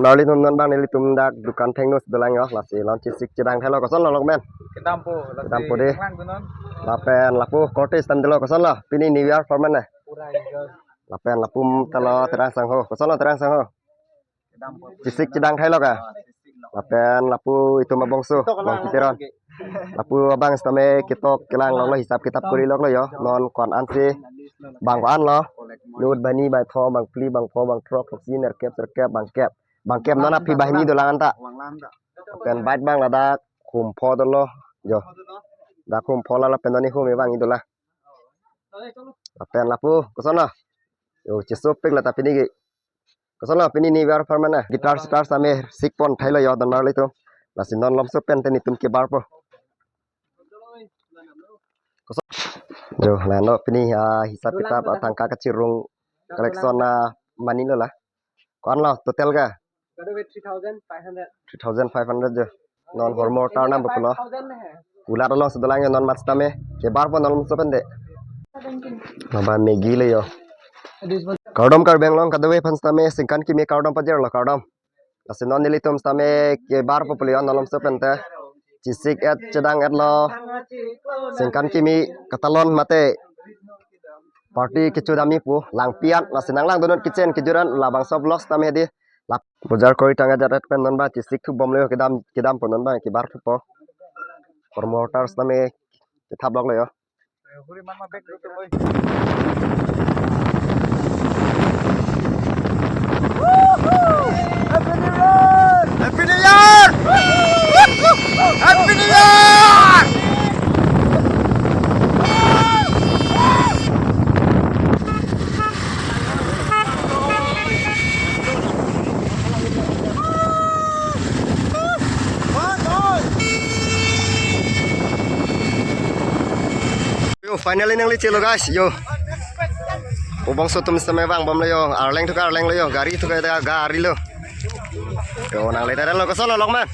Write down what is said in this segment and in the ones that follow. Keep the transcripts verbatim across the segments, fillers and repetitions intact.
Marli num non bang nelitum dak dukan thengno si dolang yo, lasi non chisik chedang thailo, kosonlo Lokmen? Kedampo, lasi kedampo dei. Kelang tu non. Lapen lapu korte stam dolo, kosonlo? Pini New Year format ne? Pura enjoy. Lapen lapu talo Terang Sangho, kosonlo Terang Sangho? Kedampo. Chisik chedang thailo ka? Ah, chisik lo. Lapen lapu itum abangso, Bang Peteron. Lapu abang sitame ketok kelang loklo, hisap kitap kori loklo yo. Non ko-an ansi bang ko-anlo. Inut bani bai tho, bang phli, bang pho, bang throk, throksi, nerkep, serkep, bangkep. Bangkep non aphi banghini dolang anta. Pen bait bang ladak humpho dolo. Yo. Dak humpho la lapen non ihum bang idola. Lapen lapu, kosonlo? Yo, chisopik lata pini ke. Kosonlo pini New Year format ne? Guitar sitar sitame sikpon thailo yo don marlitum. Lasi non malomso pen te netum kebarpo. Koson? Yo, la non pini, ah, hisap kitap, ah, tangka kachirung collection, ah, manilo la. Ko-anlo total ka? Kado three thousand five hundred. Three thousand five hundred jo. Non hormor tar nam bokolo. Five thousand hai. Kulat alongsi dolang yo non mat sitame. Kebarpo non malomso pen te. Maba Maggie le yo. Kardom Karbi Anglong kadokave aphan sitame, ningkan kimi kardom pajirlo, kardom. Lasi non nelitum sitame kebarpo pulo yo non malomso pen te. Chisik et chedang etlo. Ningkan kimi katalon mate party kecho damji pu. Langpi an, lasi nanglangdun non kitchen kejut an, labangso vlog sitame dei. Lap bojar kori tang ajat et pen non ba chisik thubomlo yo, kedam, kedampo non ba kebar thupo. Hormor tar sitame kethap loklo yo. Happy New Year! Happy New Year! Happy New Year! Yo, finally nangle chelo guys, yo. Obangso atum sitame vangbomlo yo, Arleng thu ke Arleng lo yo, gari thu ke gari lo. Yo, nangle tara lo, kosonlo Lokmen?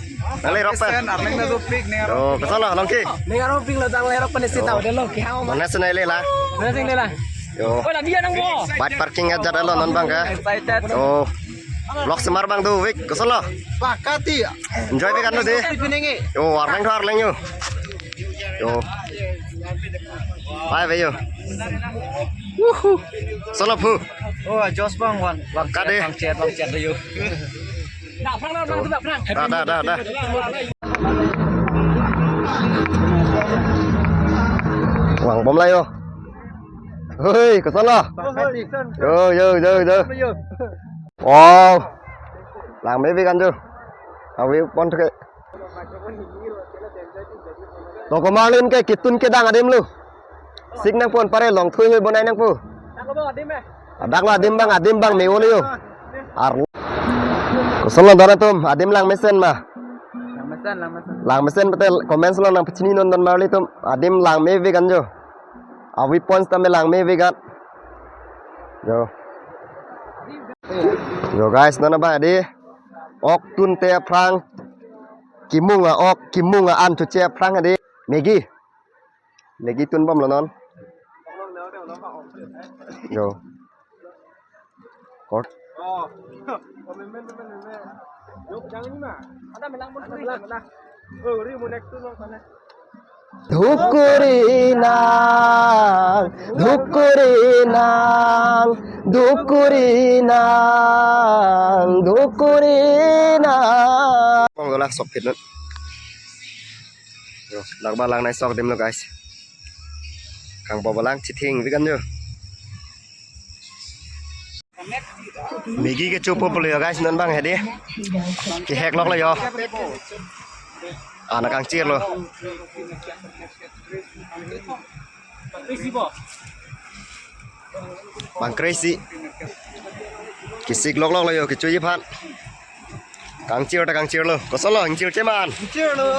Nangle rok pen. Arleng ta dopik ning. Yo, kosonlo Longki? Ning arong pik lo, nangle rok pen sita, yo. Delo ki hao ma. Mana sene le la? Mana sene le la? Yo. Oh, la dia nang bo. Bike parking ajat lo non bang ke. Excited. Yo. Vlog semar bang dovik, kosonlo? Pakati. Enjoy vik anlo dei. Piningi. Yo, Arleng thu Arleng yo. Yo. Bye bye yo. Wuhu. Solo phu. Oh, Josh bang wan. Bang kade. Bang chat, bang chat yo. Da, da, da, da. Vangbomlo yo. Hoi, kosonlo? Yo, yo, yo, yo. Wow. Langme vik anjo. Avi pon thu ke. Toko Marlin ke kitun kedang adim lo. Sik nangpon pare, long thui hui bonai nangpo. Dak lo adim bang, adim bang me-olo yo. Ar. Kosonlo don atum, adim langmesen ma? Langmesen, langmesen. Langmesen pute comments along nangpachini non don marlitum. Adim langme vik anjo. Avi pon sitame langme vik an. Yo. Yo guys, non abang dei. Ok tunte aphrang. Kimung a-ok, kimung a-an choche aphrang dei. Maggie. Maggie tunbomlo non. Yo. Kot. Dhukuri nang, dhukuri nang, dhukuri nang, dhukuri nang. Kong dola sok phit non. Yo, dak ba langnei sok adim lo guys. Kangbo balang chithing vik anjo. Maggie kechopo pulo yo guys, non bang hedi. Kehek loklo yo. Ana kangchirlo. Bang crazy. Kesik lokloklo yo, kechoji aphan. Kangchir ta kangchirlo. Kosonlo, ingchir cheman. Ingchirlo.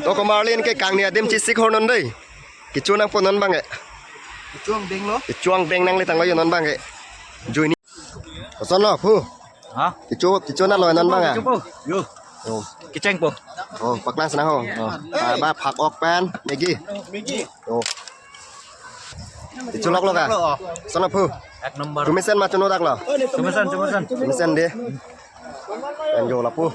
Toko Marlin ke kangni adim chesik hor non dei. Kecho nangpo non bang e. Kecho abeng lo. Kecho abeng nangle tanglo yo non abang ke. Joini. Koson lo, phu? Ha? Kecho, kecho na lo non abang a? Kecho po. Yo. Oh. Kecheng po. Oh, paklang si nang ho. Oh. Ah, ba phak ok pen, Maggi. Maggi. Oh. Kecho lok lo ka? Koson lo, phu? Ek number. Chomesen ma chono dak lo? Chomesen, chomesen. Chomesen de. Pen jo lapu.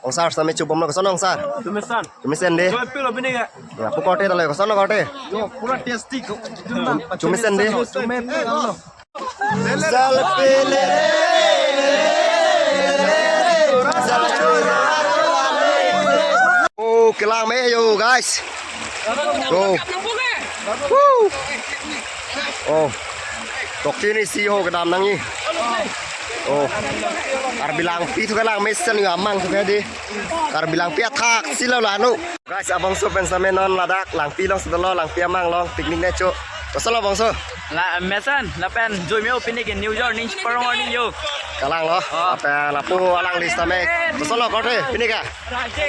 Ongsar sami chubom lo, koson ongsar? Chomesen. Chomesen de. Joy pilo bini ke. Lapu korte ta lo, koson korte? Yo, pura tasty ko. Chomesen de. Chomesen lo. Oh, kelang me yo, guys. Yo. Woo. Oh. Tok chini si ho kedam nangji. Oh. Karbi Langpi thu kelang mesen yo, amang thu ke di. Karbi Langpi athak si lo lanu. Guys, abangso pen same non ladak Langpi along si dolo, Langpi amang along picnic ne cho. Koson lo bangso? La mesen, lapen joime pini ke New Year ning parong ning yo. Kalang lo. Oh. Apa lapu alangli same. Koson lo korte pini ka?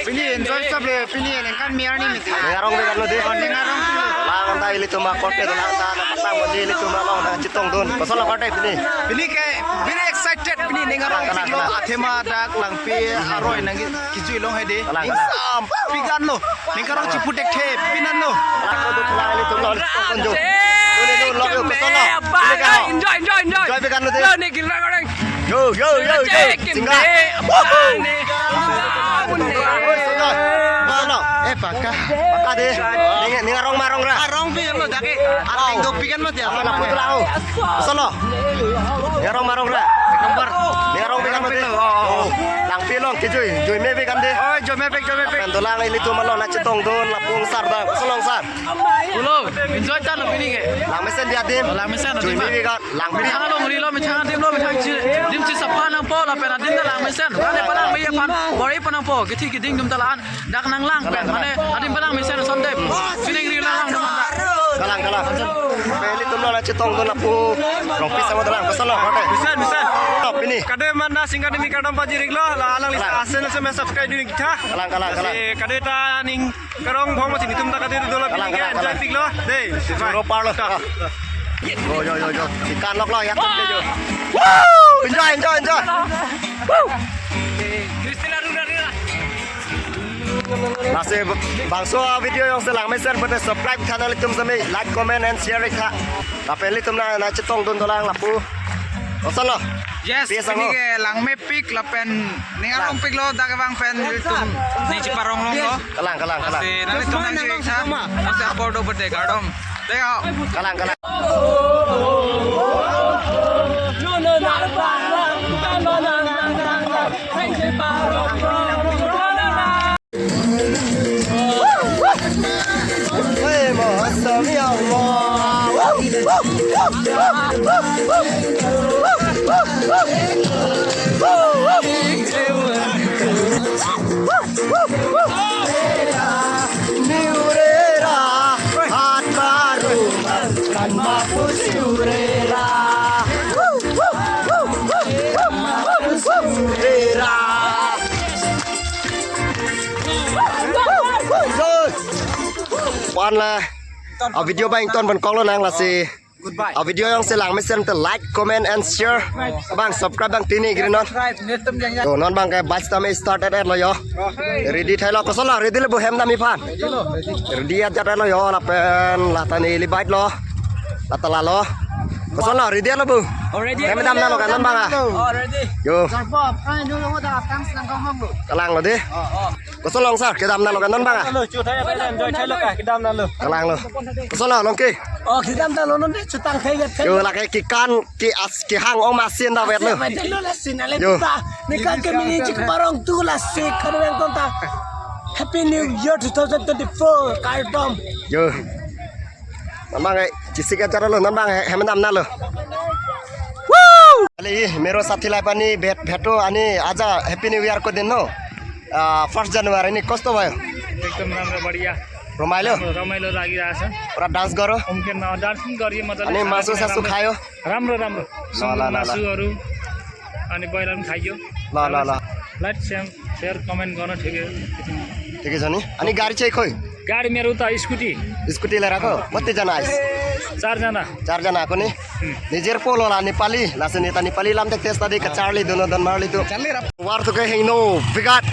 Pini enjoy sab le, pini ningkan mir arni mati. Ning arong bek kan lo de. Oh, ning arong tu. Lang ta ilitum akorte dolang ta, na patang baji ilitum along nangchetongdun. Koson lo korte pini? Pini ke very excited pini ning arong. Kalang, kalang, lo kalang. Athema dak Langpi aroi nang kejui long he de. Kalang, kalang. Ningsam pik an lo. Ning karong chipu thekthe pin an lo. Lang ko dukla ilitum lo nangchetongdun jo. Dun dun lo yo, koson lo. Pini ka ho? Enjoy, enjoy, enjoy. Enjoy bek kan lo de. Lo ni gilra goreng. Yo, yo, yo, yo. Cek, Singa. Kimbe, Woohoo! Bane. Oi, Singa. Mana? Eh, paka. Paka de. Ning, ning arong ma arong ra? Arong pi lo dake. Arong dopik an lo dia. Apa lapu tu lau? Koson lo. Ning arong ma arong ra? Nomor. Ning arong pi kan mati. Oh, oh. Langpi along kejui. Joime pi kan de. Oh, joime pi, joime pi. Pen dolang ilitum along nangchetongdun lapu ongsar ta. Koson lo ongsar? Pulo, enjoy ta lo pini ke. Lang mesen dia adim. Lang mesen adim. Joime pi kan. Langpi. Methang alongri lo, methang adim lo, methang chi, adim chisapha nangpo, lapen adim ta lang mesen. Rani panang mei aphan, bor-i panangpo, kithi kiding atum ta la-an, dak nanglang pen, mane, adim panang mesen sondep. Sining ri lang lang. Kalang, kalang. Pen ilitum lo nangchetongdun lapu. Rongpi sama dolang, koson lo, korte? Mesen, mesen. Top pini. Kade mana singkat ini kadam pajirik lo, la alangli. Kalang. Asen asen subscribe dun kita. Kalang, kalang, kalang. Lasi kade ta ning karong bhong masi nitum ta kade dolo. Kalang, pini ke kalang, enjoy kalang. Tik lo. Dei, bye. Churo par lo. Ta. Yo, yo, yo, yo. Ikan lok lo, ya, tum ke yo. Woo! Enjoy, enjoy, enjoy. Woo! Lasi bangso video jongsi lang mesen pute subscribe channel ilitum same, like, comment and share ik tha. Lapen ilitum na, nangchetongdun dolang lapu. Koson lo? Yes, P S pini ango. Ke langme pik lapen ning arong pik lo, dak vang pen ilitum ning chiparong long lo. Kalang, kalang, kalang. Lasi nanglitum nangji sa. Lasi apor do berde kardom. Teo. Kalang, kalang. Hey, mo, asam ya, mo. Niurera, hat baru, kan mapus niurera. Niurera. Pan la, a video bang ton ban kok lonang lasi. Goodbye. A video jongsi lang mesen te like, comment and share. Bang subscribe bang tini giri non. Subscribe, netum yang yang. To non bang ke batch tame start et lo yo. Ready thai lo, koson lo, ready lo bu hem dam iphan. Ready lo, ready. Ready ajat lo yo, lapen la ta neli bike lo. La ta la lo. Koson lo, ready lo bu. Oh, ready. Hem dam na lo kan non bang a. Oh, ready. Yo. Sarpo, apran dulu lo da tang senang kong lo. Kalang lo de. Oh, oh. Koson lo ongsar, kedam na lo kan non bang a? Lo, chu thai, thai, enjoy thai lo ka, kedam na lo. Kalang lo. Koson lo, Longki? Oh, kedam na lo, non de chutang thai ya thai. Yo, lake kikan, ki as, kihang ong masin ta vet lo. Vet lo la sin ale. Yo. Ta. Ning kan ke mini chiparong tu lasi, kan yang ton ta. Happy New Year two thousand twenty-four, kardom. Yo. Mama ngai, chisik ajar lo, non bang, he, hem dam na lo. Woo! Ali, mero sathi lai pani, bet, beto, ani, aja, Happy New Year ko din no. Ah, first January ni kosto bayo. Ekdom ramro, badhiya. Romai lo? Ramro, romai lo lagi rasa. Pura dance goro? Umke na dance gori, matlab. Ani, masu sasu khayo? Ramro, ramro. La, la, la, la. Masu aru. Ani boil an khayo. La, la, la. Like, share, share, comment goro, thik hai. Thik hai, jani. Ani gari chai khoi? Gari mero ta scooty. Scooty le rakho. Mati jana ais. Char jana. Char jana ako ni. Nijirpo lo la Nepali. Lasi neta Nepali lam tek test tadi kacharli dono don marli tu. Tovar tu ke hingno bigat.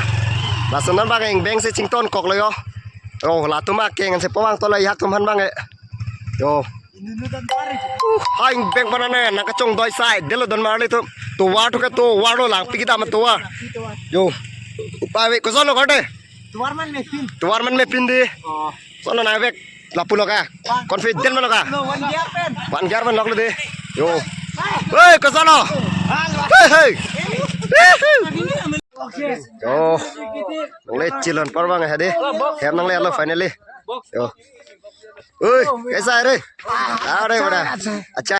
Lason non bang ingbeng si chington kok lo yo. Oh, latum akeng si povang to la ihak tum han bang e. Yo. Hai ingbeng panane nang kachongdoi sai. Delo don marli tu. Tovar tu ke tovar lo lang piki dam tovar. Yo. Upai ve koson lo karte. Tovar man mepin. Tovar man mepin di. Oh. Sono nang vek lapu lo ka. Confident ma lo ka. Lo, one gear pen. One gear pen lok lo di. Yo. Hei, koson lo. Hei, hei. Yo. Nang le chilon par bang hadi. Hem nang le alo finally. Yo. Oi, kaisa hai re? Are bada. Acha.